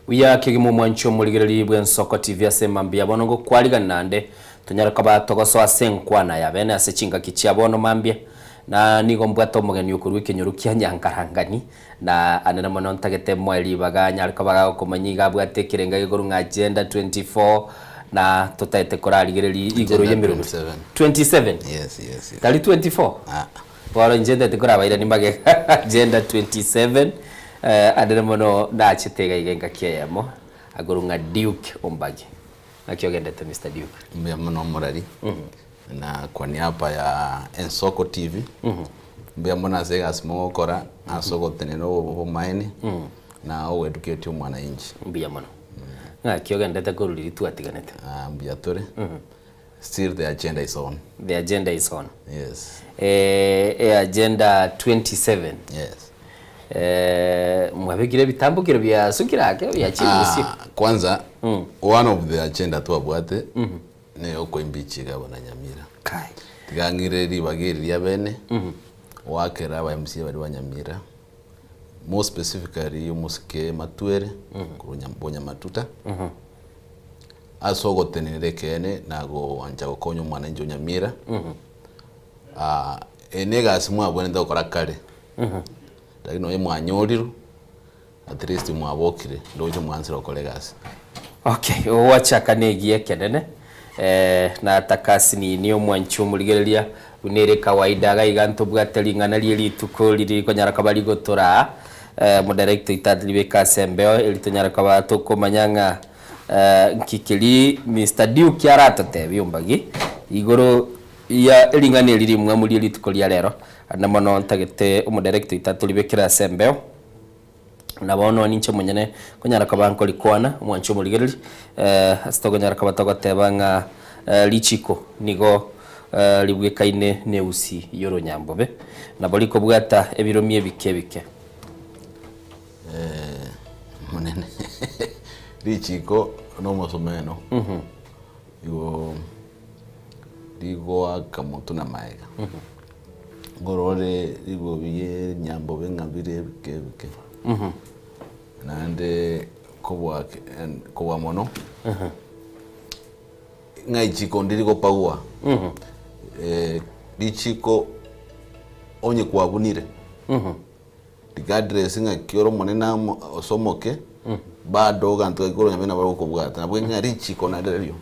Buya kegima omwanchi omorigereria bw'Ensoko TV ase mambia bono ngokwarigani naende tonyare koba togosoa ase enkwana ya bene ase chingaki chia bono mambia na nigo mbwate omogeni okorwa ekenyoro kia Nyankarangani na anene mono ntagete moe ribaga anyare koba gagokomanya iga abwate ekerenga gekorwa ng'a Agenda 24 na totaete korarigereria igoro Agenda y'emeroberi 27. 27 Yes, yes, yes. tari 24 Ah. Bono inche ntete korabairani magega agenda 27 eh, anene mono nachete iga iga engaki eyemo akorwa ng'a Duke Ombagi. Naki ogendete Mister Duke? Mbuya mono omorari na kwa niaba ya Ensoko TV mbuya mono ase egasi mogokora ase ogotenena obomaene na ogoeducate omwananchi. Mbuya mono. Ng'aki ogendete korwa riria twatiganete? Ah, mbuya tore. Still the agenda is on. The agenda is on. Yes. Eh, e agenda 27. Yes. Eh, mwabekire ebitambukiro bia sukire ake bia chirusia. Ah, kwanza mm. one of the agenda twabwate mm -hmm. ne okoimbichi gabana Nyamira. Kai. Tigang'ire ribaga eri ria bene mm -hmm. wakera aba MCA bari ba Nyamira more specifically omosike Matwere mm -hmm. korwa Bonyamatuta mm -hmm. Ase ogotenenera ekeene na gwancha gokonya omwananchi o Nyamira, eye negasi mwabwenerete gokora kare, lakini nonye mwanyorirwe, at least mwabokire ndoche mwansire gokora egasi. Okay, ogwachaka negiya ekenene eh, nataka asinini omwanchi omorigereria buna ere kawaida iga iga ntobwate ring'ana rie rituko riria rikonyara koba rigotoraa eh, omodirector oito atoribeke ase embeo eri tonyare koba tokomanya ng'a Nki keria Mister Duke aratotebie ombagi igoro ya ring'ana eri rimwamu rie rituko ria rero? Naende mono ntagete omodirector oito atoribekere ase embeo, na bono ninche omonyene nkonyara koba nkorikwana, omwanche omorigereria, ase tokonyara koba togoteba ng'a richiko nigo ribwekaine na eusi y'oronyambobe, nabo rikobwata ebiromi ebike ebike. Omonene, richiko na omosumeno igo rigoaka motwe na maega. Nkorore rigobi rie enyambobe ng'a bire ebike ebike, naende kobua kobua mono, ng'a ichiko ndiri gopagua, richiko onye kwabunire. Regardless ng'aki ore omonene amo gose omoke, bado oganto gaki korwa nyamena nabo bagokobwata. Nabwo ng'a richiko narirorio.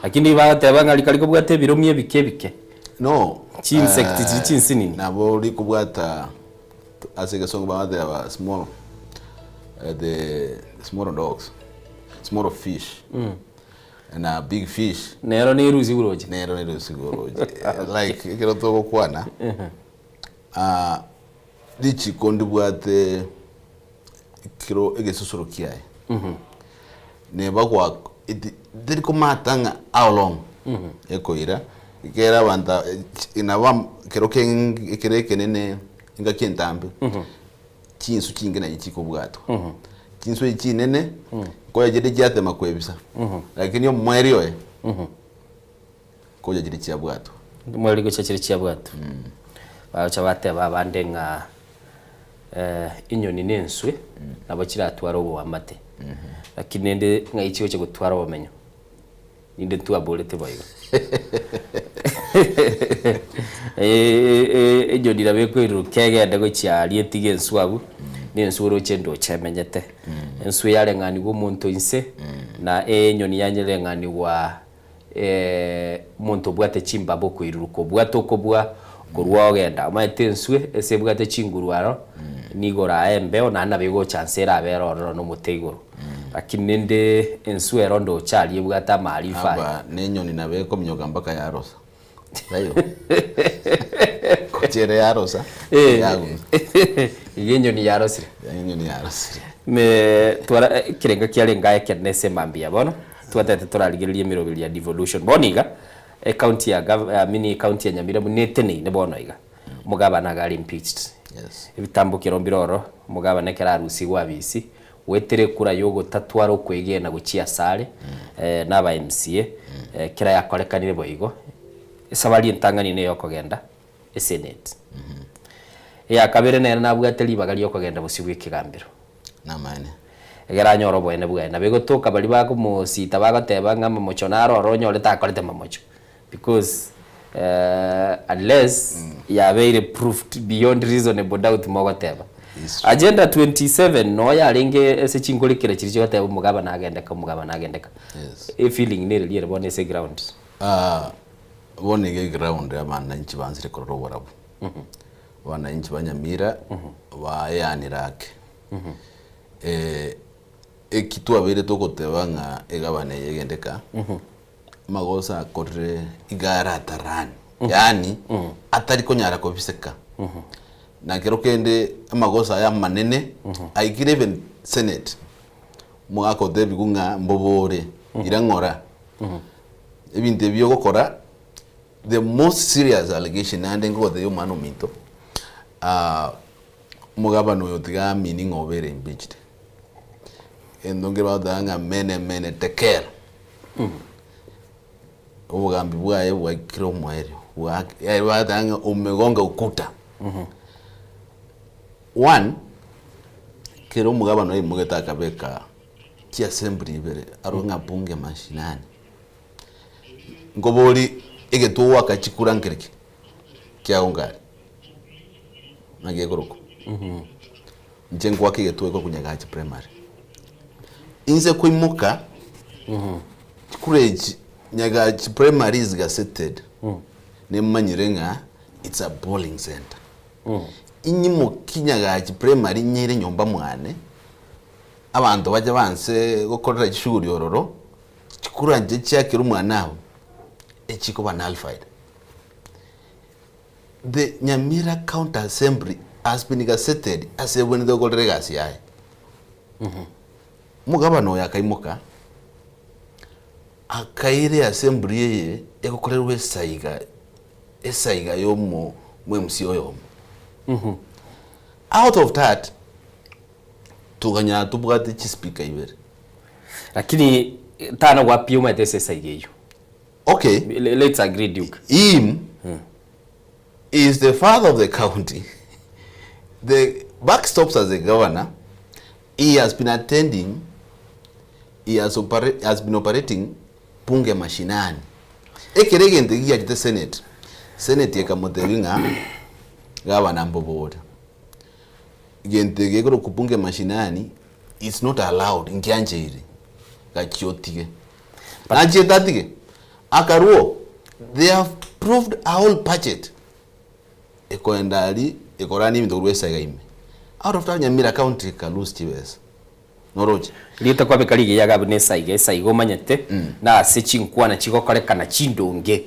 Lakini bagoteba ng'a rika rikobwata ebiromi ebike ebike. No. Chinsect chiria chinsinini. Nabo rikobwata ase egesongo bagoteba small the small dogs, small fish na big fish. Nero nerusia oroche. Nero nerusia oroche. Like ekero togokwana. Richiko ndibwate ekero egesusuro kiaye, neba gwa iti teri komata ng'a how long ekoira, ekero abanto aba chi nabo am ekero keng ekero ekenene engaki entambe, chinsu chinke nachi chikobwatwa. Chinsu echi chinene, nkonya chire chiatema kwebisa, lakini omoerio oye, Konya chiria chiabwatwa. Omoerio gochia chiria chiabwatwa. Bagocha bateba abande ng'a enyoni na enswe nabo chiratware oboamate, lakini rende ng'ai chigochia gotwara obomenyo? Ninde ntwaborete boigo. Enyoni nabo ekoiruruka egende gochia aria etige enswe abwo, na enswe oroche ndoche emenyete. Enswe yareng'anigwa omonto inse, na enyoni yareng'anigwa Omonto obwate chimbaba okoiruruka, obwate okobua korwa ogenda. Omanyete enswe ase ebwate chinguru aro, nigo orae embeo naende nabo egocha nse erabe ere ororo na omote igoro. Lakini rende enswe ero ndoche aria ebwate amaarifa aye. Aba nenyoni nabo ekominyoka mpaka yarosa. Taiyo. Gocha ere yarosa, yagusa. Iga enyoni yarosire. Enyoni yarosire. Me twara ekerengo kiarenge aye ekenene ase emambia bono. Twatete torarigererie emeroberi ya devolution. Bono iga, ecounty ya gov I mean ecounty ya Nyamira buna eteneine bono iga, omogabana iga are impeached. Yes. Ebitambo kero mbire ororo, omogabana ekero arusigwe abisi, goetera ekura ya ogotatwara okoegena gochia asare, na aba MCA, kera yakorekanire boigo, esabari entang'ani neyo okogenda esenate. Eya kabere nere nabwate ribaga riokogenda bosio bwa ekegambero. Namaene. Egere anyore oboene bwaye. Nabo egotoka baria bakomosita bagoteba ng'a amamocho naro oro onyore takorete mamocho because unless yabeire proved beyond reasonable doubt mogoteba. It's true. Agenda 27 noo yarenge ase chinkorekere chiria chigoteba omogabana agendeka omogabana agendeka. Yes. Efeeling nere riere bono ase eground. Ah, bono iga eground abananchi baanchire korora oborabu. Abananchi ba Nyamira baeanire ake. Eki twabeire togoteba ng'a egavana eye egende ka, amagoso akorire iga are atarani, yaani atari konyara kobiseka. Na kero kende amagoso aya amanene aikire even senate, omogaka otebiwu ng'a mbobore, ira ng'ora. Ebinto ebi ogokora, the most serious allegation naende nkogotebia omwana ominto, Omogabana oyo tiga amini ng'a obeire impeached. Egento nkere bagoteba ng'a mene mene tekel. Obogambi bwaye bwaikire omoerio, bwa yaani bagoteba ng'a umegonga ukuta. One, kera omogabana oimogete akabeka chiassembly ibere arwe ng'a bunge mashinani, nkobori egetwe goaka chikura nkereki kiago nkare. Naki ekorokwa? Inche nkoaka egetuo ekorokwa Nyagachi Primary. Inse koimoka, chikura echi Nyagachi Primary is gazetted, nimanyire ng'a it's a polling center. Inyimoki Nyagachi Primary nyeire nyomba mwane, abanto bache banse gokorera chishughuli ororo, chikura inche chiakire omwana abwo, echikoba nullified. The Nyamira County Assembly has been gazetted ase ebwenerete gokorera egasi yaye. Omogabana oyo akaimoka, akaira eassembly eye egokorerwa esaiga esaiga ya omo MC oyomo. Out of that, tokanyara tobwate chispeaker ibere. Lakini tana gwapia omanyete ase esaiga eyio. Okay. Let's agree Duke. Him is the father of the county. The buck stops as a governor. He has been attending, he has, opera, has been operating bunge mashinani. Ekere egento eki giachete senate, senate ekamotebi ng'a gavana mbobore. Egento eke gekorokwa bunge mashinani is not allowed, nkiancheiri. Gachia otige. Nachiete atige, akaruo, they have proved a whole budget ekoenda aria ekorania ebinto korwa esaiga ime. Out of that Nyamira county eka lose chibesa. Noroche? Rieta kwabeka rigiya iga buna esaiga, esaiga omanyete na ase chinkwana chigokorekana chindonge.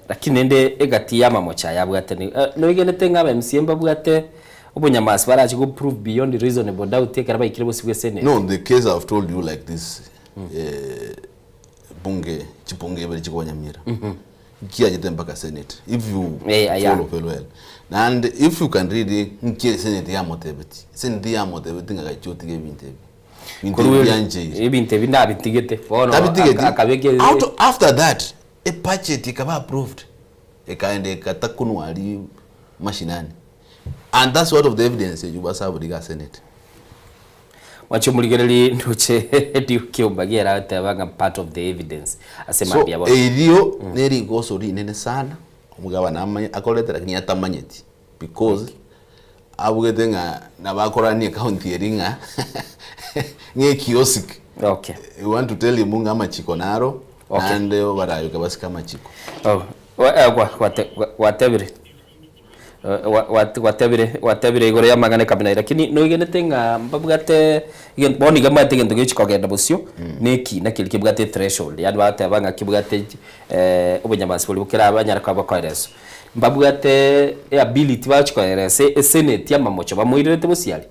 Lakini rende egati y'amamocho aya abwate ni noigenete ng'a aba MCA mbabwate obonyamasi barache go prove beyond reasonable doubt ekero baikire bosio bwa esenate? No, the case I've told you like this, eh, bunge, chibunge ibere chikoba Nyamira. Nkiachete mpaka senate, if you Eh, aya. follow very well. Naende if you can read nki esenate yamotebeti. Esenate yamotebeti ng'a gachia otige ebinto ebi. Ebinto ebi Korwa biancheire. ebinto ebi nabitigete bono Tabitigeti. akabeka Out, after that, ebudget ekaba approved. Ekaenda ekatakunwa aria mashinani. And that's one of the evidence eywo basabire iga senate. Mwanche omorigererie ndoche Duke Kiomba aragoteba ng'a part of the evidence ase So mambia bono. erio nerigoso rinene sana omogabana amanye akorete lakini atamanyeti because abugete ng'a nabo akorania ecounty eri ng'a ng'a ekiosk. Okay. You want to tell him ng'a amachiko naro Okay. naende barayoke basike amachiko. Oh, wa- eh, gwa- gwate- gwa- gwatebire. Gwatebire, gwatebire igoro y'amang'ana ekamina eye, lakini noigenete ng'a mbabwate egento bono iga mbabwate egento gechi kogenda bosio, na ekina keria kebwate ethreshold, yaani bagoteba ng'a kebwate obonyamasi boria bokera banyare koba bakoereswa. Mbabwate eability bagochi koeresa esenate amamocho bamoirerete bosio aria,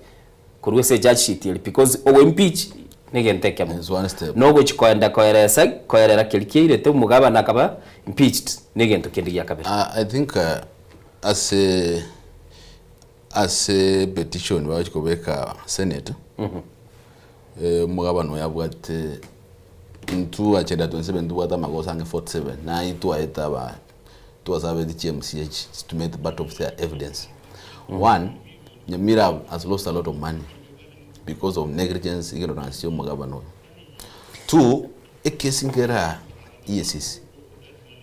korwa ase ejudge sheet eria because ogoimpeach na egento ekemo. It's one step. Na ogochi koenda koeresa koerera keria kiairete omogabana akaba impeached na egento kende gia kabere. I think ase ase petition bagochi kobeka senate, omogabana oyo abwate intwe agenda 27 ntobwate amagoso ang'e 47 naye twaete aba twasabeti chi MCA chitumete part of their evidence. One, Nyamira has lost a lot of money. because of negligence, ignorance ya omogabana oyo. Two, ekesi nkere aa EACC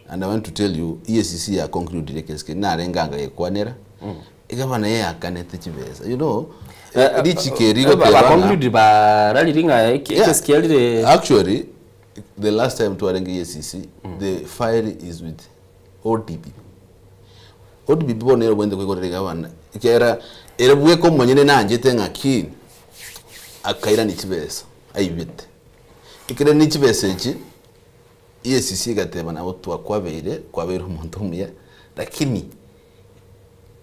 and I want to tell you EACC ya concludire ekesi keria narenge anga gekwanera, egavana eyakanete chibesa you know richiko eri rigoteba ng'a Baconclude barariri ng'a eke- Yeah. ekesi kiarire Actually, the last time twarenge EACC, the file is with ODPP. ODPP bono nere obwenerete koigorera egavana ekiagera ere bweka omonyene nanchete ng'aki akairania chibesa aibete. Ekere ne chibesa echi, EACC egateba nabo twakwabeire, kwabeire omonto omuya, lakini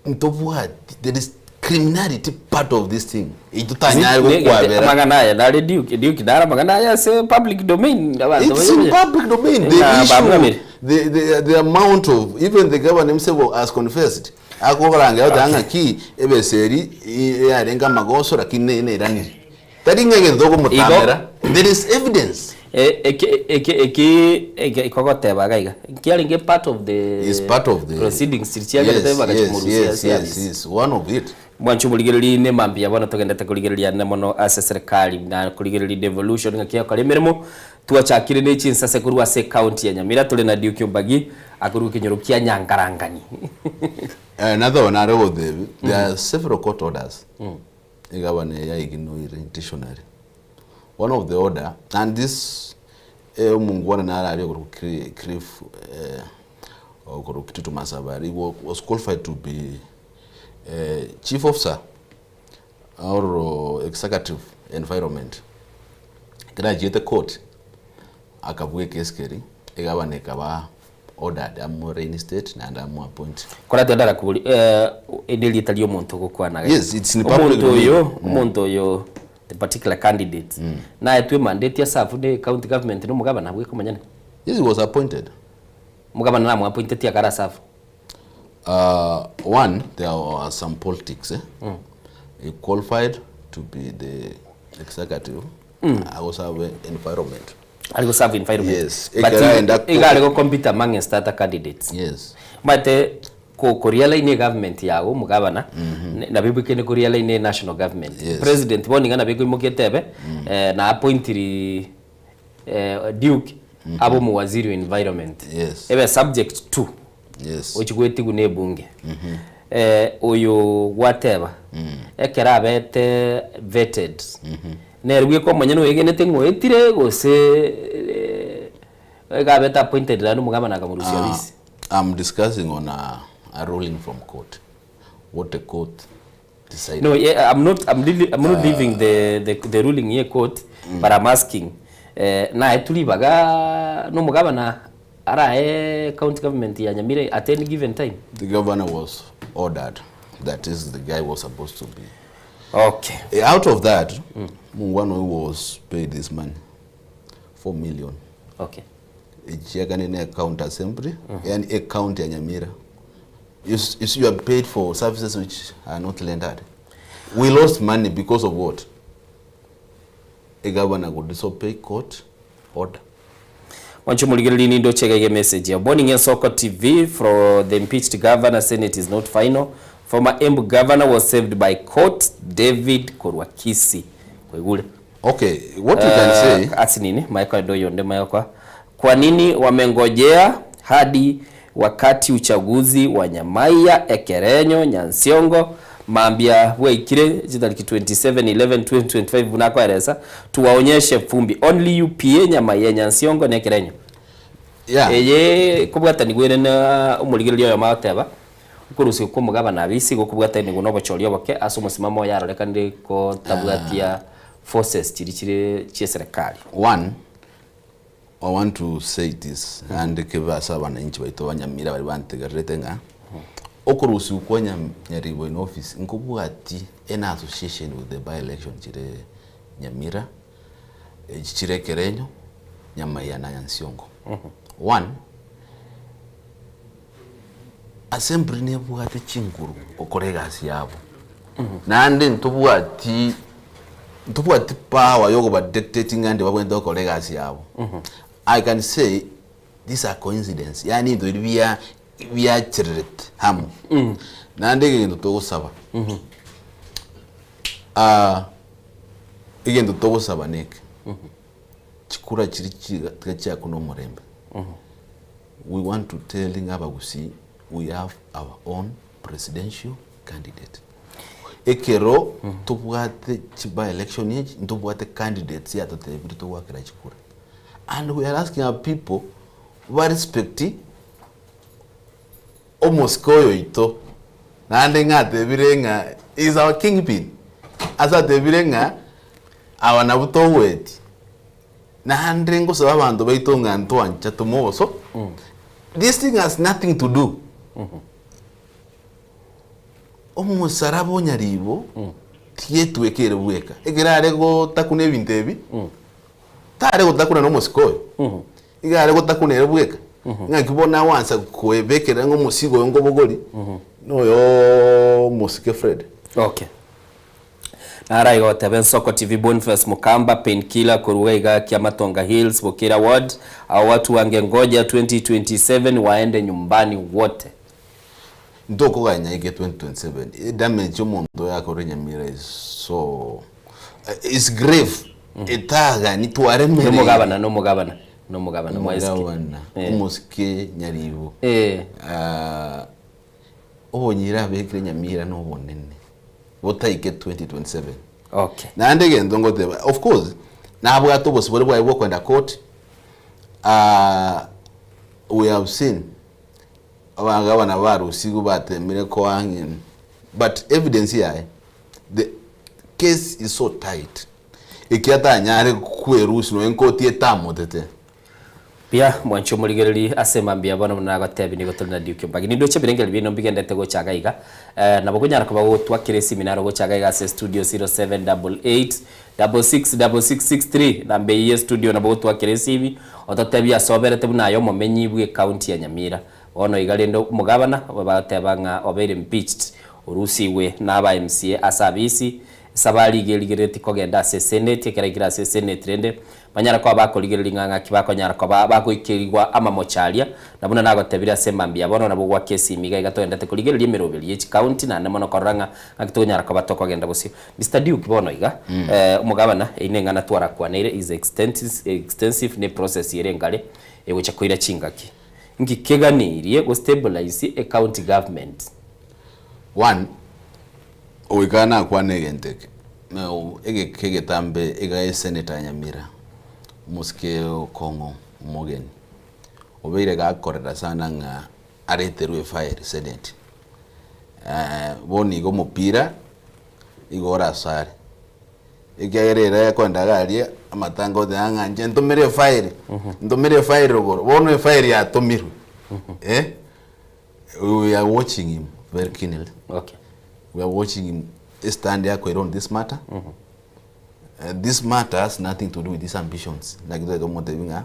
ntobwati there is criminality part of this thing eyio totanyare gokwabera. Amang'ana aya nare Duke, Duke nare amang'ana aya ase public domain abanto It's in baye- public domain. The Ng'a issue, bamwamire. the amount of, even the governor himself has confessed. Akobarangera goteba ng'aki ebesa eri yarenge amagoso lakini neye nairanire. Tari ng'a egento tokomotamera, there is evidence. E- eke eke eki eke ikogoteba iga iga nkiarenge part of the Is part of the proceedings chiri chiagerete yes, bagachi yes, komorusia yes, ase yes, office. yes, one of it. Mwanche omorigereria ne mambia bono togendete korigereria ande mono ase serikali na korigereria devolution ng'aki egokora emeremo twachakire ne chinsase korwa ase ecounty ya Nyamira tore na Duke Ombagi akorwa ekenyoro kia Nyangarangani. Another one nare ogotebi, there are several court orders Egavana eye yaignoire intentionally. One of the order, and this eh, omongwana nare aria okorokwa Cri- Cliff eh, okorokwa Kitutu Masabari, he was qualified to be eh, chief officer or executive environment. Ekero achiete court, akabua ekesi keria, egavana ekaba ordered amo reinstate naende amo appoint. Koratiga ndarakobori eh, eri erieta ria omonto ogokwana iga. Yes, it's in public Omonto domain. oyo, omonto oyo the particular candidate naetwe emandate ase abwo ne county government na omogabana bweka omonyene? Yes, he was appointed. Omogabana namoappointeti akare ase abwo? One, there were some politics eh? He qualified to be the executive agoserve environment. Ari goserve environment. Yes, But ekero aenda ko- iga are gocompete amongst other candidates. Yes. Omanyete ko korealign egovernment yago omogabana nabo ebwekaine korealign enational government. Yes. President bono iga nabo ekoimokia etebe na appointiri Duke abe omowaziri o environment. Yes. Ebe subject to Yes. Ochia goetigwa na ebunge. Oyo gwateba, ekero abete vetted, nere bweka omonyene oegenete ng'a oetire gose iga abete appointed naende omogabana akamorusia ofisi? I'm discussing on a, a ruling from court. What the court decided. No, yeah, I'm not, I'm, leaving, I'm not leaving the, the, the ruling ye court, but I'm asking, eh, naetwe ribaga nomogabana Arae county government ya Nyamira at any given time. The governor was ordered that this is the guy was supposed to be. Okay. Eh, Out of that, Mungwano was paid this money, 4 million. Okay. Echiakane ne county assembly, yani a county ya Nyamira. You, you see, you are paid for services which are not rendered. We lost money because of what? A governor could disobey court order. Mwanche omorigereria nindoche iga iga emessage ya Morning Ensoko TV fro the impeached governor senate is not final former Embu governor was saved by court David korwa Kisii kwaigure Okay, what you can say Ase nini maeko ande oyonde maeko kwa nini wamengojea hadi wakati uchaguzi wa Nyamaiya, Ekerenyo, Nyansiongo, mambia bwaikire chitariki 27/11/2025 buna akoeresa tuwaonyeshe fumbi only UPA Nyamaiya, Nyansiongo na Ekerenyo. Yeah. Eye kobwatanigwa ere na omorigereria oyomo agoteba okorusigwa kwa omogabana Abisi gokobwatanigwa na obochori oboke ase omosimamo oye arorekanire kotabwatia forces chiria chire chieserekari. One, I want to say this naende kebe ase abananchi baito ba Nyamira baria bantegererete ng'a okorusigwa kwa Nyaribo in office nkobwati any association with the by election chire Nyamira, echi chire Ekerenyo, Nyamaiya na Nyansiongo. One, assembly nebwate chinguru gokora egasi yabo naende ntobwati Ntobwati power yokoba dictating ng'a ndibabwenerete gokora egasi yabo. I can say these are coincidence, yaani ebinto biria bia biachererete amo. Naende egento togosaba, ah, Egento togosaba neke, chikura chiria chiga tiga chiakwe na omorembe. We want to tell ng'a abagusii we have our own presidential candidate. Ekero tobwate chi by election echi, ntobwate candidates yatotebirie togoakera chikura. And we are asking our people ba respect omosike oyo oito, naende ng'a atebire ng'a he is our kingpin, ase atebire ng'a aba nabwo togoetia. Naende ngosaba abanto baito ng'a ntwancha tomoboso, this thing has nothing to do. Omosaraba o Nyaribo tigetweka ere bweka, ekero are gotakuna ebinto ebi, tare gotakuna na omosike oyo, iga are gotakuna ere bweka. Ng'aki bono agoansa koebekerera ng'a omosigo oyo nkobogori, noyo omosike Fred. Okay. Naro aiga goteba Ensoko TV Boniface Mukamba Pain Killer korwa iga Kiamatonga Hills Bukira Ward hao watu wangengoja 2027 waende nyumbani wote. Ntokoganya ike 2027 edamage omonto oyo akorire Nyamira is so is grave etagani twaremereire. Nomogabana nomogabana nomogabana mwaisike. Omogabana Eh. omosike Nyaribo Eh. Ah, obonyira abekire Nyamira nobonene botaike 2027. Okay. Naende egento ngoteba of course nabwate obosibore bwaye bwokoenda court ah, we have seen Abagabana barusigwe batemire koang'ina but evidence yaye the case is so tight eki atanyare kwerusia nonya enkoti etamotete. Buya mwanche omorigereri ase mambia bono buna nagotebi nigo tore na Duke Ombagi. Nindoche ebirengererio biaino mbigendete gocha iga iga. Eh, nabo konyara koba gotwakera esimi naro gocha iga iga ase studio 0788 666663 namba eyio ye studio nabo gotwakera esimi ototebie ase oberete buna aye omomenyi bwe county ya Nyamira. Bono iga rende omogabana bateba ng'a obeire impeached orusigwe na aba MCA ase abisi esabari iga erigerereti kogenda ase eseneti ekero aikire ase eseneti rende banyare koba bakorigereria ng'a ng'aki bakonyara koba bagoikerigwa amamocho aria na buna nagotebire ase mambia bono nabo goaka esimi iga iga togendete korigereria emeroberi ye chicounty naende mono korora ng'a ng'aki tokonyara koba tokogenda bosio. Mister Duke bono iga omogabana eyio neng'ana twarakwaneire is extensive ne process ere engare egocha koira chingaki. Nki keganeirie go stabilize e county government? One, goika nakwane egento eke, egeka egetambe iga esenator ya Nyamira, omosike Okong'o omogeni, obeire gakorera sana ng'a areterwe efile senate. Bono iga omopira igo orasare. Ekiagera ere akoenda iga aria amatanga oteba ng'a inche ntomere efile, ntomere efile rogoro, bono efile yatomirwe eh, we are watching him very keenly, Okay. we are watching him estand akoira on this matter, this matter has nothing to do with his ambitions, naki totagete komotebia ng'a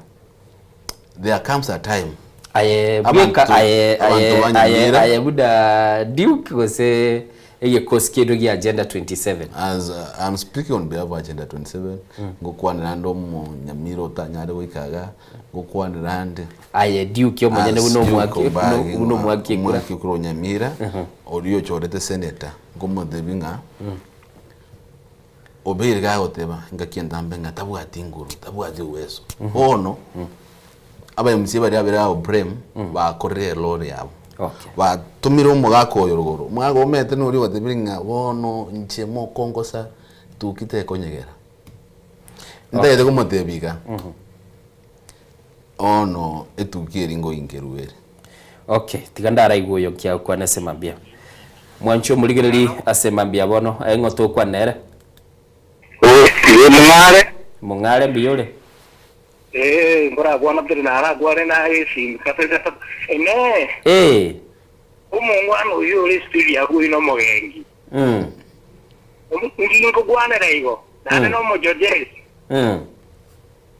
there comes a time Aye bweka Abanto- aye aye abanto ba aye Nyamira. aye buna Duke gose egekosi kende gia Agenda 27. As I'm speaking on behalf of Agenda 27, ngokwanera ande omonyamira otanyare goika iga, ngokwanera ande Aye Duke omonyene as buna Duke omwaki Ombagi, buna omwaki ekura. omwaki korwa Nyamira, oria ochorete senator, nkomotebia ng'a obeire gagoteba engaki entambe ng'a tabwati nguru, tabwati uweso. Bono, aba MCA baria babere aba blame, bakorire erole yabo. Okay. Batomire omogaka oyo rogoro, omogaka omanyete noria ogotebirie ng'a bono inche mokongosa tuki tekonyegera. Ntagete komotebia iga, bono etuki eria ngoinkerwa ere. Okay, tiga ndaraigwe oyo nkia gokwana ase mambia. Mwanche omorigereri ase mambia bono, aye ng'o tokwana nere? Ee, Mong'are. Mong'are mbuya ore? Ee, nkorakwana teri narakwane naye esimi kabere gatato. Inee! Ee. Omongwana oyio ore studio agwo oino omogengi? Inki nkokwanera igo? Naende nomochocheri.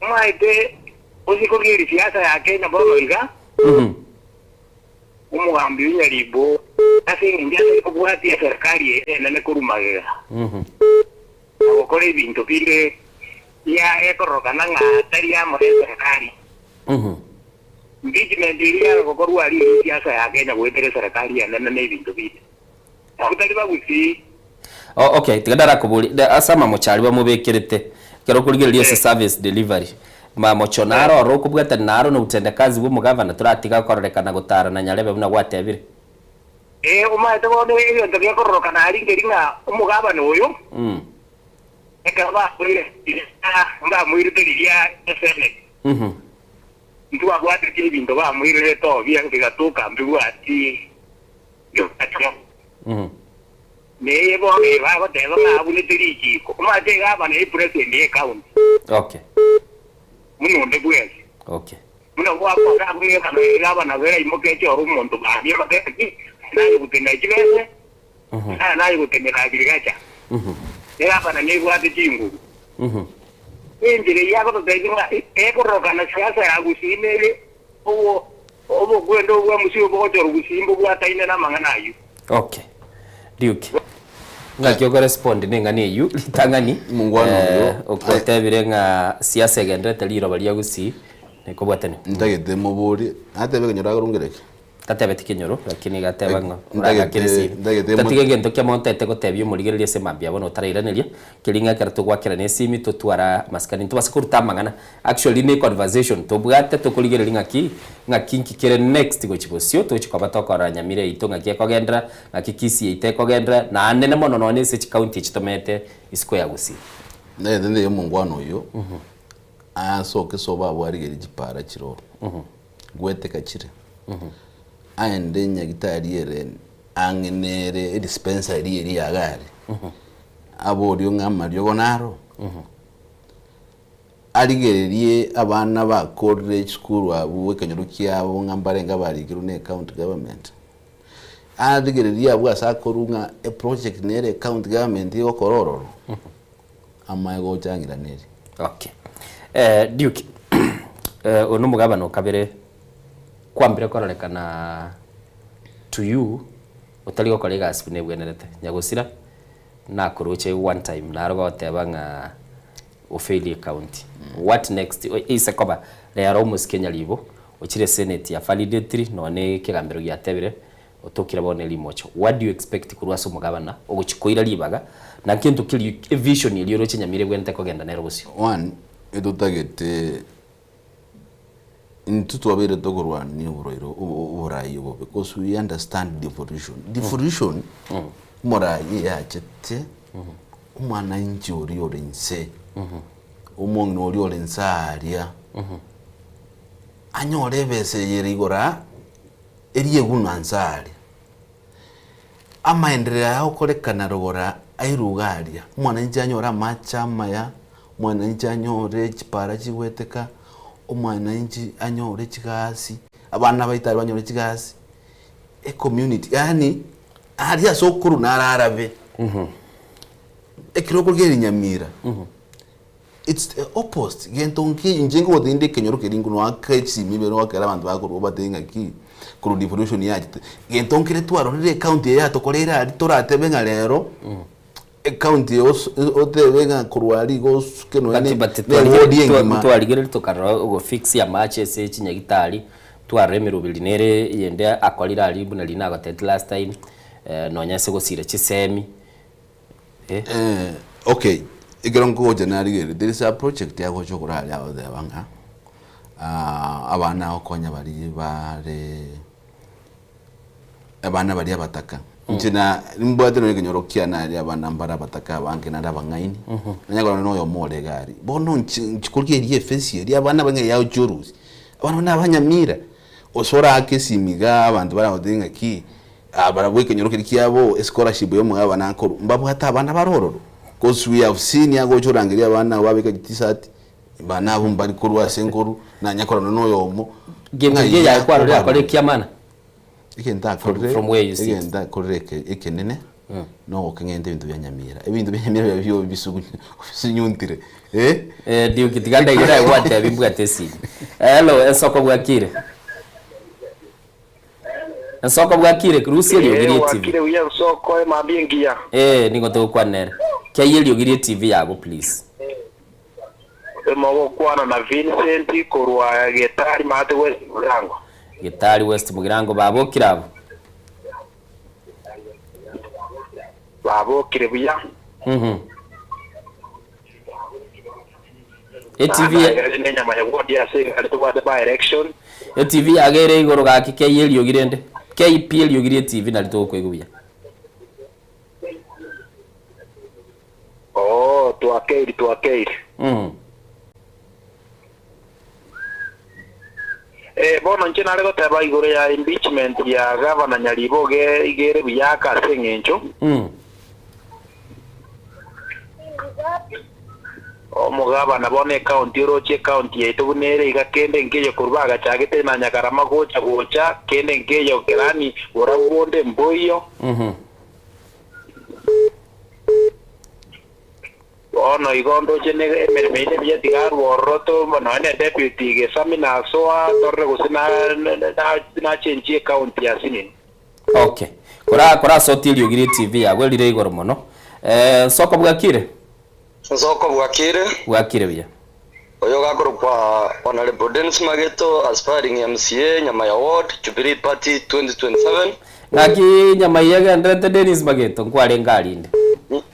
Omanyete osiko bw'erisiasa ya Kenya bono iga, omogambi o Nyaribo ase engencho atari kobwatia eserikari eye enene korwa magega na gokora ebinto binde bia ekororokana ng'a tari amo neserikari. Impeachment eria yare gokorwa aria erisiasa ya Kenya goetera eserikari enene na ebinto binde. Abwo tari bagusii. O, okay, tiga ndarakoborie, da- ase amamocho aria bamobekerete, ekero okorigereria ase service delivery, mamocho naro oro okobwatani naro na utendakazi bwa omogavana toratiga kororekana gotara na nyarebe buna gwatebire? Ee, omanyete bono egento gekororokana aria nkeri ng'a omogavana oyo, ekero bamoire riria bamoirete riria esenate, ntwabwatetie ebinto bamoirerete obia bigatoka mbibwati mbibwati mono. Neye bono eye bagoteba ng'a abunete richiiko, omanyete egavana ye president ye county. Okay. Buna onde bwensi. Okay. Buna gwakora abwo egavana egavana beraimoke echore omonto mambia batebe ki, naye gotenena chibese, naye naye gotenena agriculture. Egavana nebwate chinguru. Enchera eyio agototebia ng'a ekororokana siasa ya Gusii nere obo obokwenda obwa Musii obogochorwa Gusii mbobwataine namang'ana ayio. Okay. Duke. Ng'aki okorespond neng'ana eyio ritang'ani Omongwana oyo, eh, okotebire ng'a siasa egenderete riroba ria Gusii nekobwatani. Ntagete moborie, natebe ekenyoro akorungere ki? Tatebeti kenyoro lakini iga ateba ng'a Ntagete- oragakere esimi. ntagete mo- Tatiga egento kia montete gotebia omorigereria ase mambia bono otarairaneria, keri ng'a ekero togwakerana esimi totwara amasikani ntobase koruta amang'ana. Actually ne conversation tobwate tokorigereria ng'aki, ng'aki nki kere next gochia bosio tochi koba tokorora Nyamira yaito ng'aki ekogenderera, ng'aki Kisii yaito ekogenderera, naende mono nonye ase chicounty echi tomenyete isiko ya Gusii. Ntagete ntebie omongwana oyio, asoke sobo abwo arigererie chipara chire ororo. Gweteka chire. Aende nyagitari ere ang'e nere edispensary eria ya gari, aborio ng'a amariogo naro, arigererie abana bakorire esukuru abwo ekenyoro kiabo ng'a mbarenge abarikirwe na ecounty government, arigererie abwo ase akorwa ng'a eproject nere ecounty government egokora ororo, amaye gocha ang'iranerie. Okay. Eh, Duke, eh, ono omogabana okabere kwambire kororekana to you otari gokora egasi buna ebwenerete. Nyagosira nakoroche one time naro goteba ng'a ofailie ecounty. What next? Ase koba rero omosike Nyaribo ochire senate ya validately nonye ekegambero giatebire Otokire bono erimocho. What do you expect korwa ase omogabana ogochia koira ribaga na nkento keria evision eria oroche Nyamira ebwenerete kogenda nero bosio? One, etotagete intwe twabeire tokorwania oborwaire oborai obo because we understand devolution. Devolution, omorai eyachete omwananchi oria ore inse, omong'ina oria ore inse aria, anyore ebesa eye ere igoro aa. Erieguna nse aria, amaenderero aya agokorekana rogoro airuga aria, omwananchi anyore amache amaya, omwananchi anyore chipara chigweteka, omwananchi anyore chigasi, abana baito aria banyore chigasi, ecommunity yaani aria ase okorwa naro arabe. Ekero okorigereria Nyamira, It's the opposite, gento nki inche nkogotebia inde ekenyoro keria ingo noaka esimi ibere oakere abanto bakorwa obatebie ng'aki korwa devolution yachete, gento nkere twarorire ecounty eye yatokoreire aria toratebe ng'a rero, ecounty eye os otebe ng'a korwa aria igo osuke nonya But but na eward engima. ntwarigereria tokarora ogofix amache ase chinyagitari, twarora emeroberi nere eyende akorire aria buna riria nagotebeti last time, nonya ase gosira chisemi. Eh, okay, ekero nkogocha narigereria, there is a project agocha okora aria agoteba ng'a ah, abana agokonya baria bare abana baria abataka. Inche na nimbwate nonya ekenyoro kiane aria abana mbare abataka abange naende abang'aini, nonya korora noyomo ore iga aria. Bono inche inche korigereria efesi eria abana bang'ai yagochia orusia, abana buna abanyamira, gose orake esimi igaa abanto baragotebie ng'aki. Barabwo ekenyoro keria kiabo escholarship y'omogabana akorwa, mbabwate abana bare ororo? Cause we have seen agocha orangeria abana abo babeka chitisati, abana abwo mbari korwa ase enkoru, nanya korana na oyomo. Gento Ng'ai nkeya kwarorire obarore. akore ekiamana? Egento akorire, From where you sit. egento akorire eke ekenene, nogokeng'enta ebinto bia Nyamira. Ebinto bia Nyamira biaye bio obisugunya obisunyuntire eh. Eh, Duke tiga ndegere aye gwatebia mbwate esimi. Hello, ensoko bwakire? Ensoko bwakire, rusia eriogi Ee, rie TV. bwakire buya Nsoko, emambia engiya. Ee, nigo togokwana nere. Keyia eriogi rie TV yago please. Mogokwana na Vincent korwa Getari maate West Mugirango. Getari West Mugirango babokire abwo. Babokire buya. Mhm. Etv Nenyama ya ward ase egari tobwate by election. Etv yagere igoro gaki kei eriogi rende. Kei pi eriogi rie etv nari togokoigwa buya. Oo, twakeiri twakeiri. Mhm. Eh, bono inche nare goteba igoro ya impeachment ya gavana Nyaribo iga iga ere buya aka ase eng'encho. Omogavana bono ecounty oroche ecounty yaito buna ere iga kende nkeiyo korwa bagachagete na Nyagarama gocha gocha kende nkeiyo kerani borabu bonde mboiyo. Bono igo ndoche ne emeremo eye nebuya tiga arwe ororo to nonya ne deputy gesami nasoa torore gose na na nachenchie ecounty ya Sinini. Okay. Kora korasotie eriogi rie TV yago erire igoro mono. Eh, Nsoko bwakire? Nsoko bwakire. Bwakire buya. Oyo gakorokwa Honorable Dennis Mageto, aspiring MCA, Nyamaya Ward, Jubilee Party 2027. Ng'aki Nyamaiya egenderete Dennis Mageto nkwarenge arinde.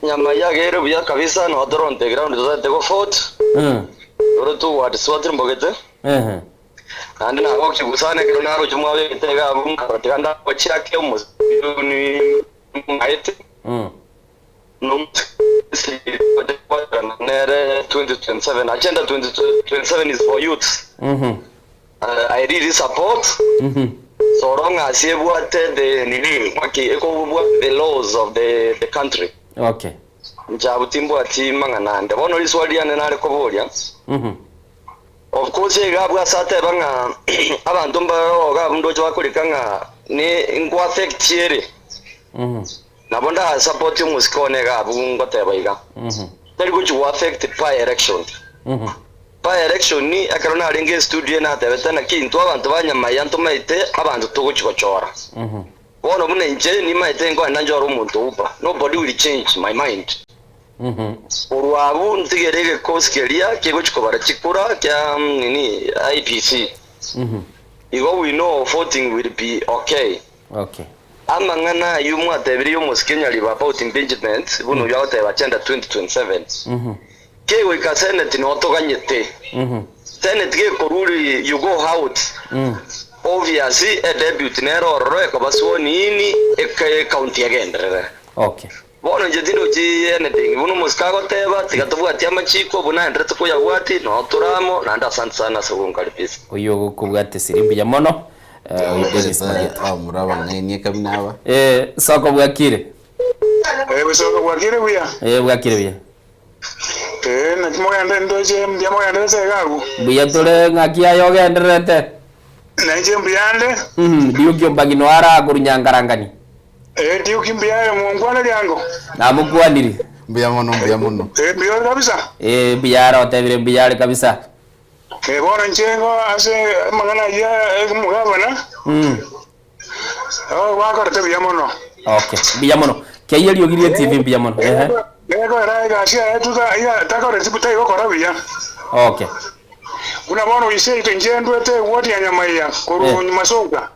Nyamaiya agere buya kabisa, no toronte ground totagete go fort. Oro tu ward swatirimbogete. Naende nagokigusana ekero naroche mwabegete iga abwo nkarotiga ndagochiake omosibuni maete. Nomosibwaterana nere 2027 agenda 2027 is for youths. I really support. So long as ebwate the nini okay ekobwate the laws of the country. Okay. Nchabuti mbwati mang'ana ande bono riswali riane nare koboria. Of course iga bwase ateba ng'a abanto mbaroga ndoche bakorika ng'a ni ngwa affect ere. Nabo nda support omosike one iga abwo ngoteba iga. Tari gochi go affect by election. By election ni ekero narenge studio natebete naki intwe abanto ba Nyamaiya ntomaete abanto togochi gochora. Bono buna inche nimaete nkoenda nchore omonto upa. Nobody will change my mind. Korwa abwo ntigere egekosi keria kegochi kobara chikura kia nini IEBC. Igo we know voting will be okay. Okay. Amang'ana ayio mwatebire y'omosike Nyaribo about impeachment buna oyio agoteba agenda 2027. Kegoika senate nigo toganyete. Senate gekoruri you go out. Obviously a deputy nere ororo ekoba sworn in eke county egenderere. Okay. Bono inche tindochi anything buna omosike agoteba tiga tobwati amachiko buna aenderete koyabwati no toramo naende asante sana ase ogonkaribisha. Oyio ogokobwate siri mbuya mono. Eh, oyo Dennis Mageto. Abamura abang'aini ekabina aba. Eh, soko bwakire. Eh, bosoko bwakire buya. Eh, bwakire buya. Eh, naki mogende ndoche mbuya mogenderete iga abwo. Mbuya tore ng'aki aye ogendererete. Nainche mbuyande. Ndiuki ombagino ara korunyangarangani. Eh, ndiuki mbuya mongwana riango. Namokwaniri. Mbuya mono mbuya mono. Eh, mbuya kabisa. Eh, mbuya ara otebire mbuya are kabisa. Eh, bono inche ngo ase amang'ana ayio omogabana. Oh, gwakorete buya mono. Okay, mbuya mono. Kei eriogi rie TV mbuya mono. Ehe. Egora egasi yaye tuta iga takoreti taigokora buya. Okay. Buna bono ise ito inche ndwete ewodi ya Nyamaiya korwa Masosa.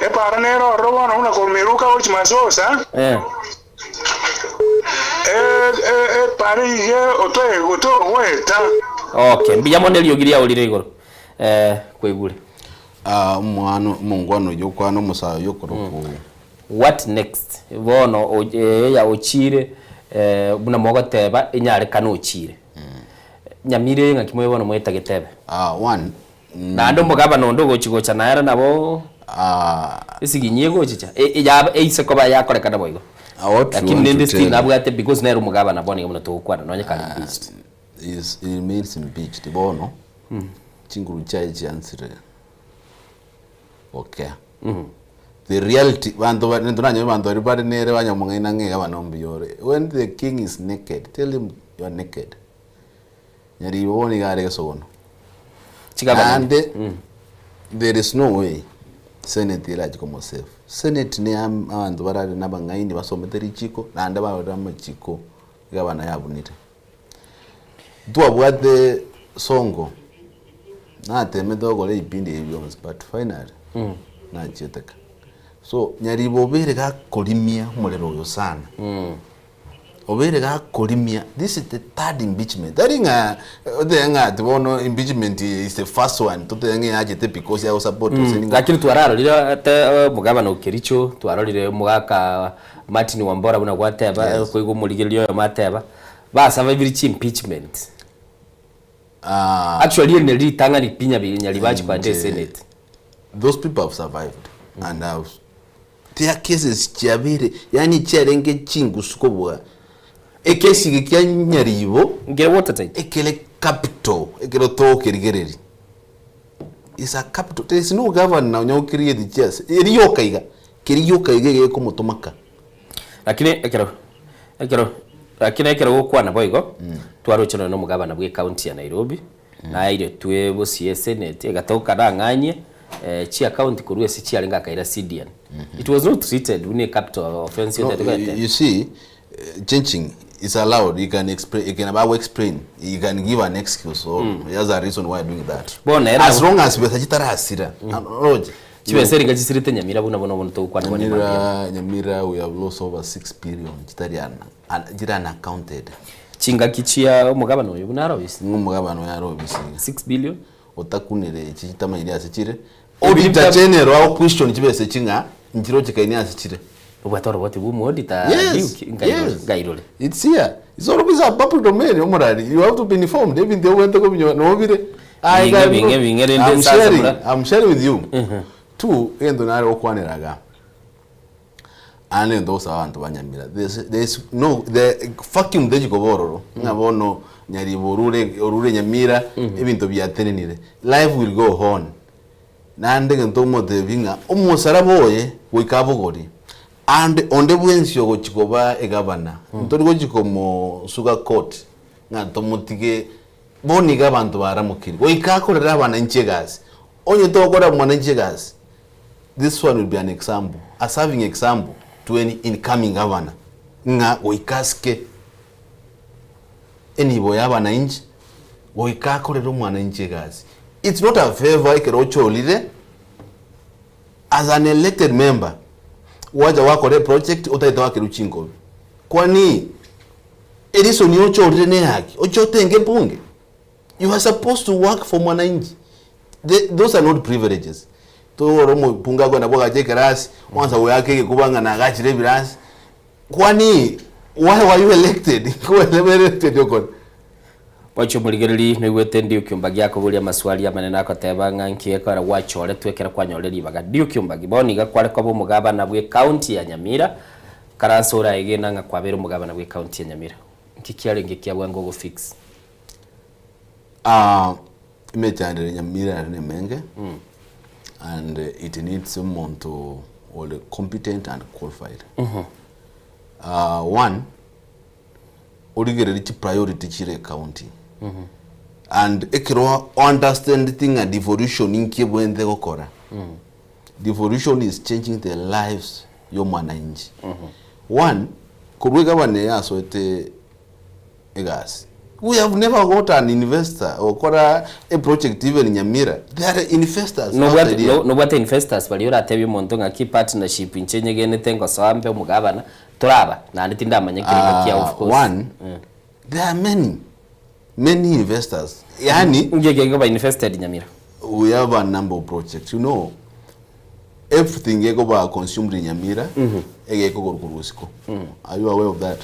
Epara nere ororo bono buna korwa Miruka gochia Masosa. Epara eye otoe otogoeta. Okay, mbuya mono eriogi riaorire igoro. Eh, kwaigure. Ah, omwana omongwana oyio okwana omosae oyio okorokwa What next? Bono o- ya ochire eh, buna mogoteba enyarekana ochire. Nyamire ng'aki moe bono moetagete ebe. Ah, one Naende omogabana onde ogochi gocha naere nabo esiginyi egochicha ya eise koba yakorekana boigo. What we Lakini want to nende still tell nabwate because nere omogabana bono iga buna togokwana nonye kare impeached. is he remains impeached bono chinguru chiaye chiansire gokea the reality banto ba- nento nanyore banto baria bare nere banyamong'aina ng'a iga bano mbuya ore when the king is naked tell him you are naked nyaribo bono iga are gesogono Chigabana. Naende there is no way senate erache komosave senate ne abanto barare na abang'aini basomete richiko naende barore amachiko gavana yabunire ntwabwate songo natemete gokora ebipindi ebi bionsi but finally nachieteka. So Nyaribo obeire gakorimia omorero oyo sana. Obeire gakorimia, this is the third impeachment. Tari ng'a otebe ng'a ati bono impeachment is the first one, totebe ng'a eyachete because ya gosupport gose ning'o. Lakini twararorire ate omogabana o Kericho, twarorire omogaka Martin Wambora buna gwateba, Yes. koigwa omorigereria oyomo ateba, basababire chi impeachment. Ah, Actually eri nari ritang'ani pi Nyaribo achi koenda Inche- esenate. Those people have survived and have their cases chiabeire yaani chiarenge chingusu kobua ekesige kia Nyaribo Nkere watertight. ekere capital ekero tokerigereria is a capital there is no governor onya gokirigetie chiase eri yoka iga keri yoka iga egekomotomaka. Lakini ekero ekero lakini ekero gokwana boigo twaroche nonya na omogabana bwe ecounty ya Nairobi nairetwe bosio esenate egatoka nang'anyie chiaccount korwa ase chiarenge akaira CDN. It was not treated buna ecapital offence No, otete you, goetera. you see, changing is allowed. You can explain, you can about explain, you can give an excuse or there's a reason why you're doing that. Bono era As long as besa chitarasira. Roger. Chibesa eringa chisirete Nyamira buna bono bono togokwana bono mambia. Nyamira, Nyamira, we have lost over 6 billion chitari chiri unaccounted. Chingaki chia omogabana oyo buna arobisi. Ng'omogabana oyo arobisi. 6 billion. Otakunire echi chitamanyiri ase chire. Auditor General ago question chibesa echi ng'a nchirochekaini ase chire. Obwate oroboti bwa omoauditor Yes, Duke, nkairore, yes. nkairore. It's here. It's all is a public domain, omorari. You have to be informed. Ebinto obwate kobinyora nobire. I Bing'e, bing'e, bing'e, rende I'm sasa sharing. bura. I'm sharing with you. Two, egento nare gokwaneraga. Ande egento gosaba abanto ba Nyamira. There's, there's no the vacuum techikoba ororo. Ng'a bono Nyaribo orure orure Nyamira ebinto biatenenire. Life will go on. Naende egento omotebi ng'a omosaraba oye goika abogori ande onde bwensi ogochi koba egavana ntori gochi komosuga court ng'a tomotige bono iga abanto baramokiri goika akorere abananchi egasi onye togokora mwananchi egasi this one will be an example a serving example to any incoming governor ng'a goika asike enibo ya abananchi goika akorere omwananchi egasi it's not a favor ekero ochorire as an elected member wacha wakora eproject otagete wakerwa chinkobi kwani ereason ochorire ne yaki oche otenge bunge you are supposed to work for mwananchi those are not privileges togora omopunga agwo nabwo agacha ekerasi kwanza goyaka egekuba ng'a nagachire ebirasi kwani why were you elected Kwere elected okore Gwacha omorigereri noigwete ndi okiomba giakoboria amaswali amanene akoteba ng'a nki ekero gwachoretwe ekero kwanyorire ribaga. Ndi okiomba bono iga kware koba omogabana bwe county ya Nyamira karanse oraegena ng'a kwabere omogabana bwe county ya Nyamira. Nki kiarenge kiabwango ogofix? Emechandere Nyamira ere nemenge and it needs omonto ore competent and qualified. One origereri chipriority chire county and ekero understand ng'a devolution inki ebwente gokora devolution is changing the lives ya omwananchi one korwa egavana yasoete egasi we have never got an investor okora a project even Nyamira they are investors outside here. Nobwate investors bari oratebia omonto ng'aki partnership inche nyegenete ngosoa mbe omogabana toraba naende tindamanya kiringo kia of course. One there are many many investors yani Ngiye ba invested Nyamira. We have a number of projects you know everything ekoba consumed in Nyamira egekogorwa korwa isiko. Are you aware of that?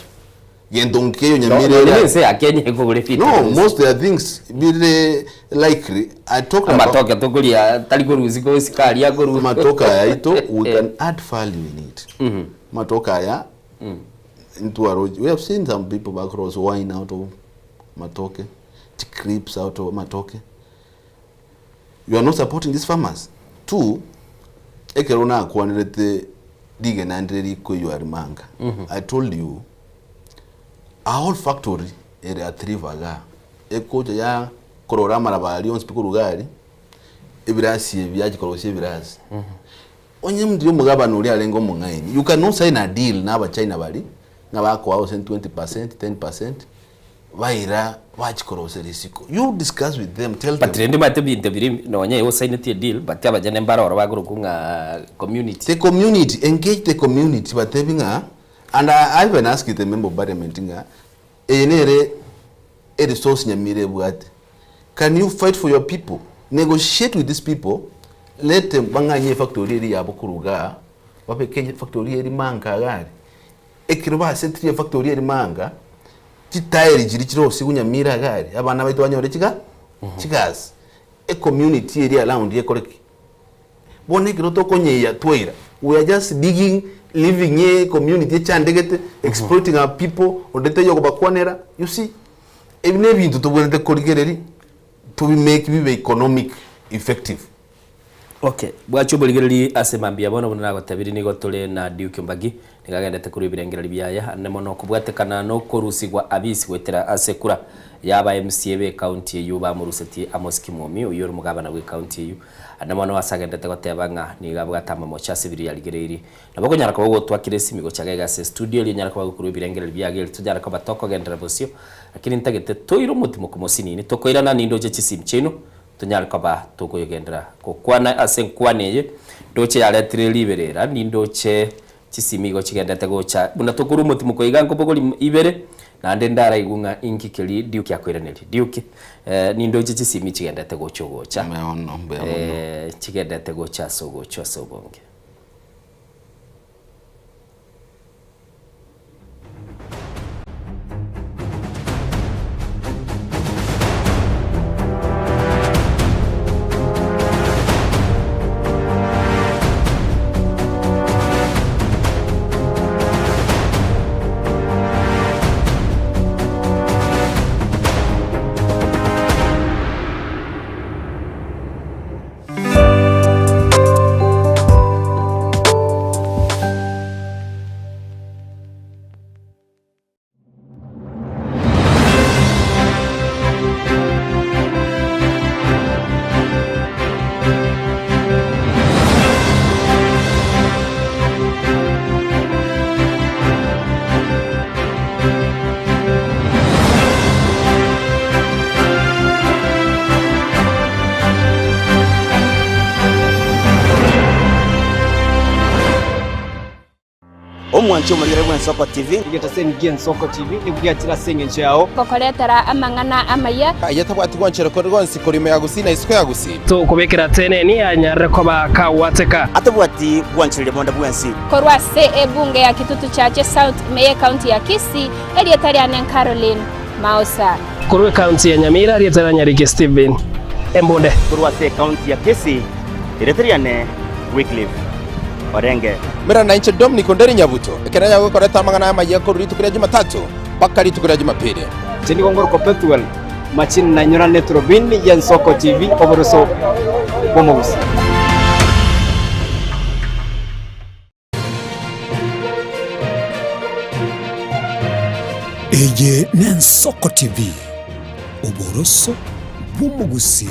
Gento nkeyo Nyamira No, era- nse akenye kugure vitu. No, most of the things bire likely I talked about amatoke tukuria tari kurusiko isikari akoru matoka yaito we can add value in it matoka aya into our we have seen some people across wine out of matoke crisps out of matoke you are not supporting these farmers two ekero nakwanirete rigenandire rikoiywa rimanga I told you a whole factory ere at River ekocha ya korora amaraba aria onsi pi korwa gari ebirasi ebi yachikorwa ebirasi onye mndu omogabana oria arenge omong'aini you cannot sign a deal na abachina bari ng'a bakoa ose 20% 10% Baira bachia korosia risiko. You discuss with them, tell them. But rende omanyete ebinto biria nonye osainetie edeal but abanyene mbare oro bakorokwa ng'a community. The community, engage the community batebi ng'a and I even ask the member of parliament ng'a eye nere eresource Nyamira ebwate. Can you fight for your people? Negotiate with these people, let them bang'anye efactory eria yabo korwa igaa, babeke efactory eria manga iga aria. Ekero basetirie efactory eria manga, chitairi chiria chirosigwe Nyamira iga aria, abana baito banyore chiga chigasi. Ecommunity eria around ekore ki? Bono ekero tokonyeyia twaira, we are just digging, leaving ecommunity echandegete, exploiting our people, onde taiyo okobakwanera, you see. Ebi nebinto tobwenerete korigereria tobimake bibe economic effective. Okay, bwachia oborigereri ase mambia bono buna nagotebirie nigo tore na Duke Mbagi, nigo agendete korwa ebirengererio biaye ande mono kobwatekana nokorusigwa abisi goetera ase ekura ya aba MCA be county eyio bamorusetie Amos Kimwomi oyio ore omogabana bwe county eyio ande mono ase agendete goteba ng'a nigo abwate amamocho ase ebiria yarigereirie. Nabo okonyara koba ogotwakire esimi gocha gaiga ase estudio erio onyare koba gokorwa ebirengererio biago erio tonyare koba tokogenderera bosio lakini ntagete toire omotimoko mosinini tokoirana nindoche chisimi chiaino Tonyare koba tokoyegenderera gokwana ase enkwana eye, ndoche yaretire riberera, nindoche chisimi igo chigendete gocha buna tokorwa omotimoko iga nkobogori ibere, naende ndaraigwe ng'a inki keria Duke akoiraneria. Duke, eh, nindoche chisimi chigendete gocha ogocha, Mbuya mono, mbuya mono. eh, chigendete gocha ase ogocha ase obonge. Omwanchi omorigere bw'Ensoko TV. Egetaseni gi'Ensoko TV nigo giachire ase engencho yao. Gokoretera amang'ana amaya. Aye tabwati gwanchera kore gonsi korwa ime ya Gusii na isiko ya Gusii. Tokobekera teneni anyarire koba kagwateka. Atabwati gwanchereria bonde bwensi. Korwa ase ebunge ya Kitutu Chache South ime y'Ecounty ya Kisii, erieta riane Caroline Maosa. Korwa ecounty ya Nyamira, erieta ria Nyariki Stephen Embunde. Korwa ase ecounty ya Kisii, erieta riane Wycliffe Orenge. Mera nainche Dominic Onderi Nyabuto, ekero nanyare gokoreta amang'ana aya amayia korwa rituko ria Jumatatu mpaka rituko ria Jumapili. Inche nigo ngorokwa Pethuel Machini na nyorane eturubini y'Ensoko TV oboroso bw'omogusii. Eye n'Ensoko TV, oboroso bw'omogusii.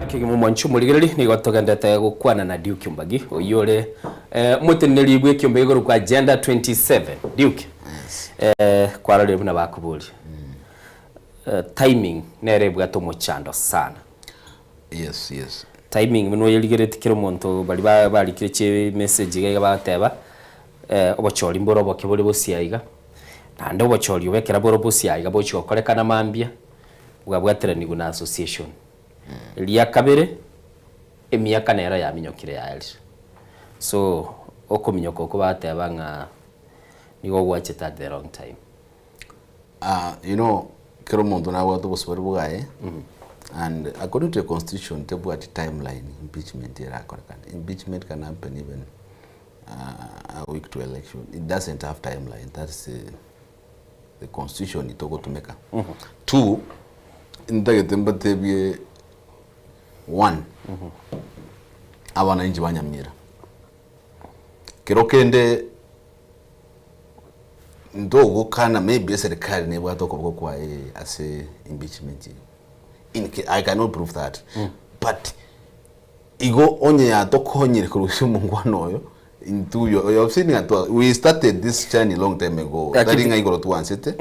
Kegima omwanchi omorigereria, nigo togenderete gokwana na Duke Ombagi, oyio ore omoteneneri bw'ekiombe gekorokwa Agenda 27. Duke, kwarorire buna bakoboria, timing nere ebwate omochando sana. Yes, yes. Timing buna oyerigeretie kera omonto baria ba barikire chimessage iga iga bagoteba, obochori mbore oboke bore bosia iga, naende obochori obo ekero bore bosia iga bochia gokorekana mambia, bwabwateranigwe na association. Eria kabere, emiaka nero yaminyokire yaerire. So, okominyoka okwo bateba ng'a nigo gwachete at the wrong time. Ah, you know, kera omonto nabwate obosibore bwaye, and according to the constitution, tebwati timeline impeachment erakorekane. Impeachment can happen even uh, a week to election. It doesn't have timeline. That's the, the constitution itogotumeka. Two, ntagete mbatebie one, abananchi ba Nyamira. Kero kende. Ntogokana maybe eserikari nebwate okoboko kwaye ase impeachment eye. In ca- I cannot prove that. But igo onye yatokonyire korusia omongwana oyo intwe you you have seen ng'a twa- we started this journey long time ago. Lakini- Tari ng'a igoro twansete.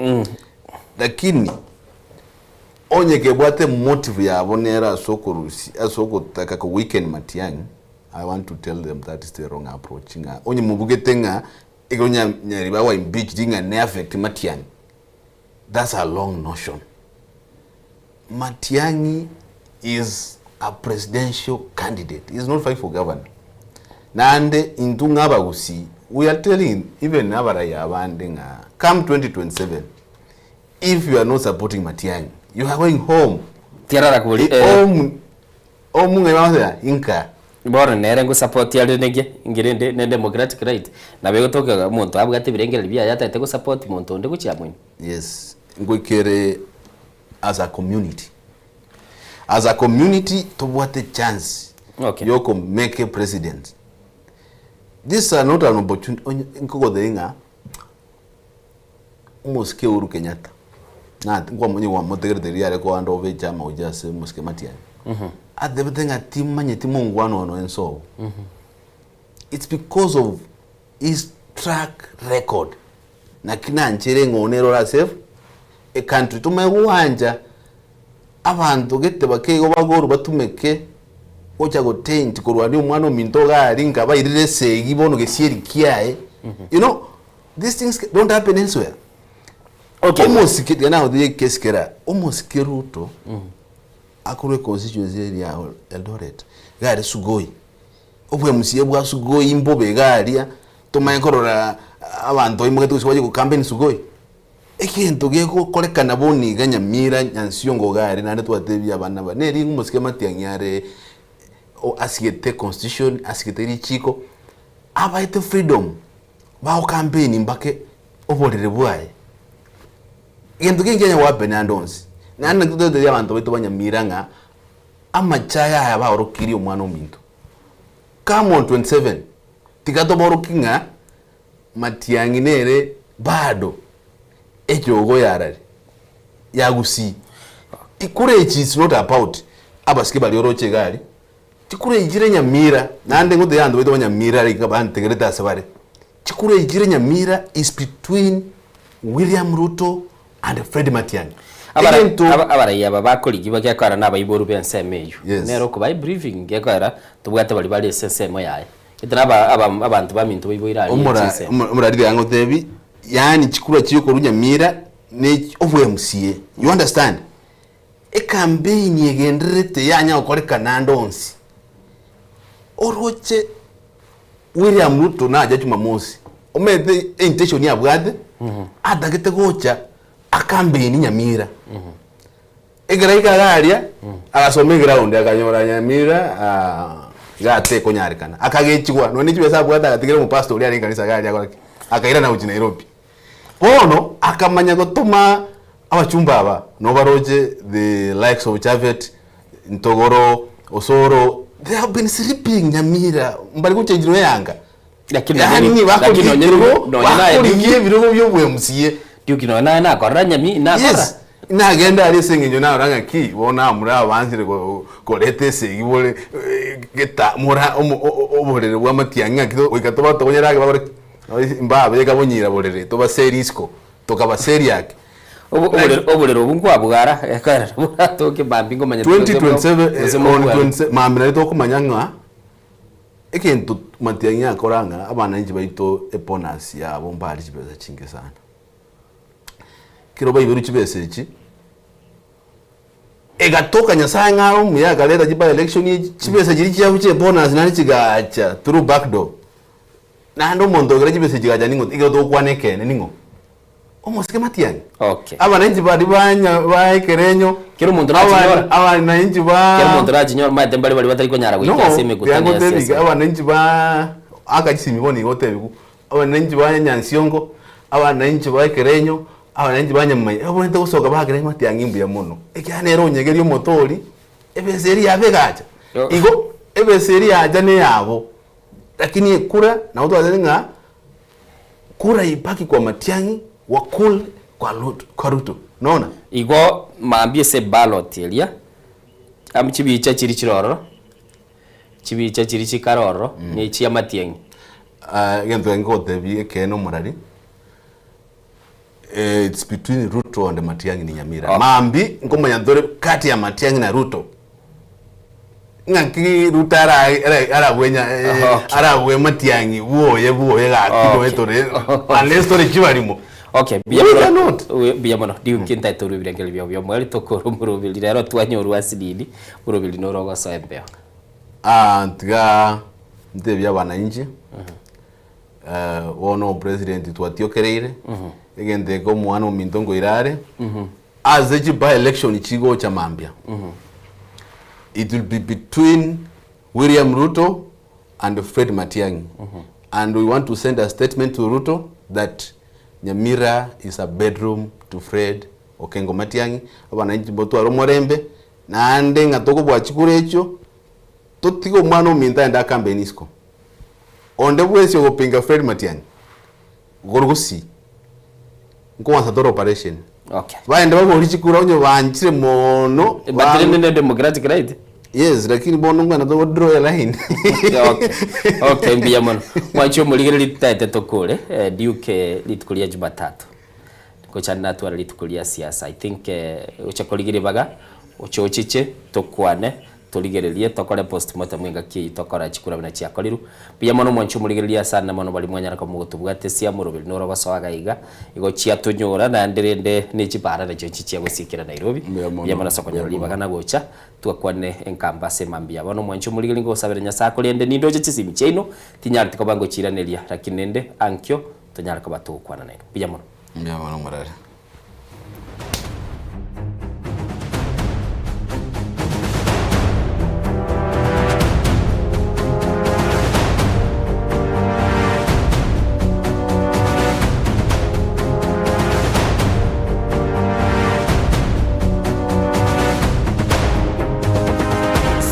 Lakini onye kebwate motive yabo nere ase okorusia ase ogotaka ko weaken Matiang'i, I want to tell them that is the wrong approach ng'a onye mobugete ng'a Ekero Nyaribo agwa impeached ng'a ne affect Matiang'i, that's a long notion. Matiang'i is a presidential candidate, he is not fight for governor. Naende intwe ng'a abagusii, we are telling even abarai abande ng'a come 2027, if you are not supporting Matiang'i, you are going home. Tiarara kori, eh. Home Omong'aini bagoteba, Inka. Bono nere ngosapoti are neke, inki rende ne democratic right, nabo egotoka iga omonto abwate ebirengererio biaye atagete gosapoti monto onde gochia moino. Yes, ngoikere as a community. As a community tobwate chance Okay. yoko make a president. This are not an opportunity, onye nkogotebia ng'a omosike Uhuru Kenyatta na nkwamonye kwamotegerete riria are koanda obe echama gochia ase omosike Matiang'i atebete ng'a timanyeti mongwana ono ense obo it's because of his track record naki nanchere ng'a one ere ora save a country tomanye goancha abanto gete bakeigo bagorwe batumeke gocha gotaint korwania omwana ominto iga aria nka bairire esegi bono gesieri kiaye you know These things don't happen elsewhere. Okay. Omosike tiga nagotebie ekesi kera omosike Ruto akorwa econstituency eria ya Eldoret iga are Sugoi obwemusia bwa Sugoi mbobe iga aria tomanye korora abanto baimogete gose bache gocampaign Sugoi. Egento gegokorekana bono iga Nyamira Nyansiongo iga aria naende twatebia abana aba neri omosike Matiang'i are asigete constitution asigete richiko abaete freedom Bagokampeni mbake oborere bwaye. Egento kende nkianya gohappen ande onsi. Naende naki totebetie abanto baito ba Nyamira ng'a amachaya aya baorokirie omwana ominto. Come on 27, tiga toborokie ng'a Matiang'i nere bado echogo yarari ya Gusii. Courage is not about abasike baria oroche iga aria. Chikura echi chire Nyamira, naende ngotebia abanto baito ba Nyamira rika bantegerete ase bare, chikura echi chire Nyamira is between William Ruto and Fred Matiang'i. Abara- Egento aba- Abarai aba bakorigi bagekoera na abaiboru b'ensemo eyio. Yes. Nere okobae briefing gekoera tobwate baria bare ase ensemo yaye. Gete na aba- aba- abanto baminto baiboire aria Omora chinsemo. omo- omorari tiga ngotebi, yaani chikura chiokorwa Nyamira ne obwa MCA, you understand? Ekampeini egendererete yanya gokorekana ande onsi. Oroche William Ruto nacha Jumamosi, omanyete intention abwate, atagete gocha akampeini Nyamira. Ekero aika iga aria, agasoma eground akanyora Nyamira iga atekonyarekana. Akagechigwa nonye ne chibesa abwate agatigera omopastor oria arenge ekanisa iga aria akora ki? Akairana gochia Nairobi. Bono akamanya gotoma abachumba aba nobaroche the likes of Japhet, Ntogoro, Osoro, they have been sleeping Nyamira mbari gochenjirwa eyanga. Lakini Yaani nonye- lakini nonye- bakorigia nonye naye bakorigia ebirogo bia obwemusie. Duke nonye naye nakorera Nyami nakorera. Yes, nagenda aria ase eng'encho narora ng'aki bono amura abanchire ko- koreta esegi bore geta mora omo o- o- oborere bwa amatiang'i ng'aki goika tobatogonyere ake bakore ki? Mbabeka bonyira borere, tobaserie isiko, tokabaseria ake. Oborere obwo nkwabwara, ekerero boratoke mambia ngomanya 2027 on 27 mambia nario tokomanya ng'a egento Matiang'i akora ng'a abananchi baito ebonus yabo mbare chibesa chinke sana. Ekero baiberwe chibesa echi, Egatoka Nyasae ng'a are omuya akareta chi by election echi, chibesa chiria chiabo chia bonus naende chigacha through back door. Naende omonto okera chibesa chigacha ning'o ekero togokwana ekeene ning'o? Omosike Matiang'i. Okay. Abananchi baria banya ba ekerenyo, Kera omonto nachinyora. abananchi ba Kera omonto nachinyora omanyete mbare baria batari konyara goika ase emekutano ya siasa. Abananchi ba aka chisimi bono igo otebiwu, Abananchi ba Nyansiongo, abananchi ba Ekerenyo, abananchi ba Nyamai, babwenerete gosoka baakera Matiang'i mbuya mono, ekiagera nere onyegeria omotori, ebesa eria yabo egacha. Igo ebesa eria yacha neyabo, lakini ekura nabo twatebire ng'a kura ibaki kwa Matiang'i. Wakul kwa Ruto, kwa Ruto. Unaona? Igo mambia ase eballot eria, amo chibicha chiria chire ororo, chibicha chiria chikare ororo, na echia amatiang'i. Ah, egento eke ngogotebia ekeene omorari, eh, it's between Ruto and Matiang'i ni Nyamira. Okay. Mambi nkomanya ntore kati ya Matiang'i na Ruto. Ng'aki Ruto ara- ara- arabue nya- eh, Okay. arabue Matiang'i bwoye bwoye gaki Okay. noe tore unless tore chibarimo. Okay, mbuya We mono. cannot. We- mbuya mono. Ndiuki ntaete orwe ebirengeri biao bia omweri tokore omoroberi rero twanyorwa asinini oroberi noro ogosoa embeo. Ah, tiga ntebie abananchi eh, bono opresident twatiokereire egento eke omwana ominto nkoira are Ase chi by election chigocha mambia, it will be between William Ruto and Fred Matiang'i and we want to send a statement to Ruto that Nyamira is a bedroom to Fred Okengo Matiang'i, abananchi mbotware omorembe naende ng'a tokobua chikura echio totige omwana ominto aende acampaign isiko. Onde bwensi ogopinga Fred Matiang'i Igoro gusii nkogwansa tore operation. Okay. Baende babori chikura onye banchire mono. But rende ne democratic right? Yes, lakini bono ng'ana togo draw a line. Okay. Okay, mbuya mono. Mwanche omorigereria titaete tokore eh, ndiuke rituko ria Jumatatu. Ngocha natwara rituko ria siasa. I think eh, oche korigia ribaga oche ochiche tokwane Torigererie tokore postmortem engaki eyio tokora chikura buna chiakorirwe. Mbuya mono mwanche omorigereria asande mono baria mwanyara koba mogotobwatesia moroberi noro ogosoa iga iga igo chiatonyora naende rende ne chibara nachio nchichia gosiekera Nairobi. Mbuya mono, Mbuya mono ase okonyora mbuya mono. ribaga na gocha twakwane enkamba ase mambia. Bono mwanche omorigereria ngosabera Nyasae akorende nindoche chisimi chiaino tinyareti koba ngochiiraneria lakini rende ankio tonyare koba togokwana nainwe. Mbuya mono. Mbuya mono morare.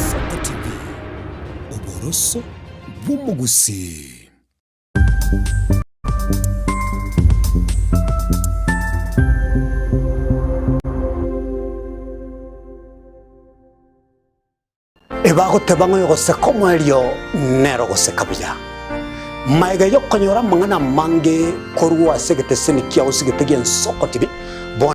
Soko TV, oboroso bw'omogusii. Ebagoteba ng'a oyogoseka omoerio nere ogoseka buya. Magega y'okonyora amang'ana amange korwa ase egeteseni kiao ase egete gi'ensoko TV.